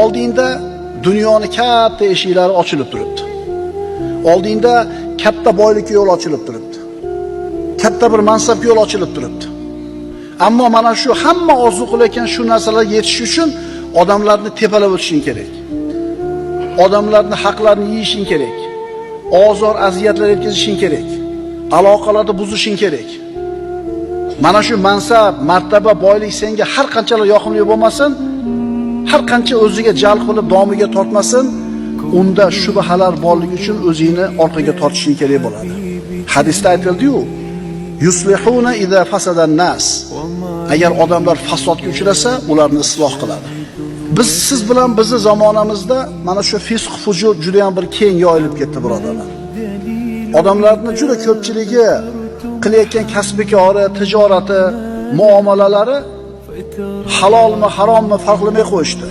Oldingda dunyoni katta eshiklari ochilib turibdi. Oldingda katta boylikka yo'l ochilib turibdi. Katta bir mansabga yo'l ochilib turibdi. Ammo mana shu hamma orzu qilayotgan shu narsalarga yetish uchun odamlarni tepalab o'tishing kerak. Odamlarni haqlarini yeyishing kerak. Ozor, aziyatlar yetkazishing kerak. Aloqalarni buzishing kerak. Mana shu mansab, martaba, boylik senga har qanchalar yoqimli bo'lmasin, har qancha o'ziga jalb qilib domiga tortmasin, unda shubhalar borligi uchun o'zingni orqaga tortishing kerak bo'ladi. Hadisda aytildi-yu, yuslihuna iza fasadan nas. Agar odamlar fasodga uchrasa, ularni isloh qiladi. Biz siz bilan bizni zamonamizda mana shu fisq fujur juda ham bir keng yoyilib ketdi, birodarlar. Odamlarning juda ko'pchiligi qilayotgan kasbi-kori, tijorati, muomalalari halolmi, harommi farqlamay qo'yishdi.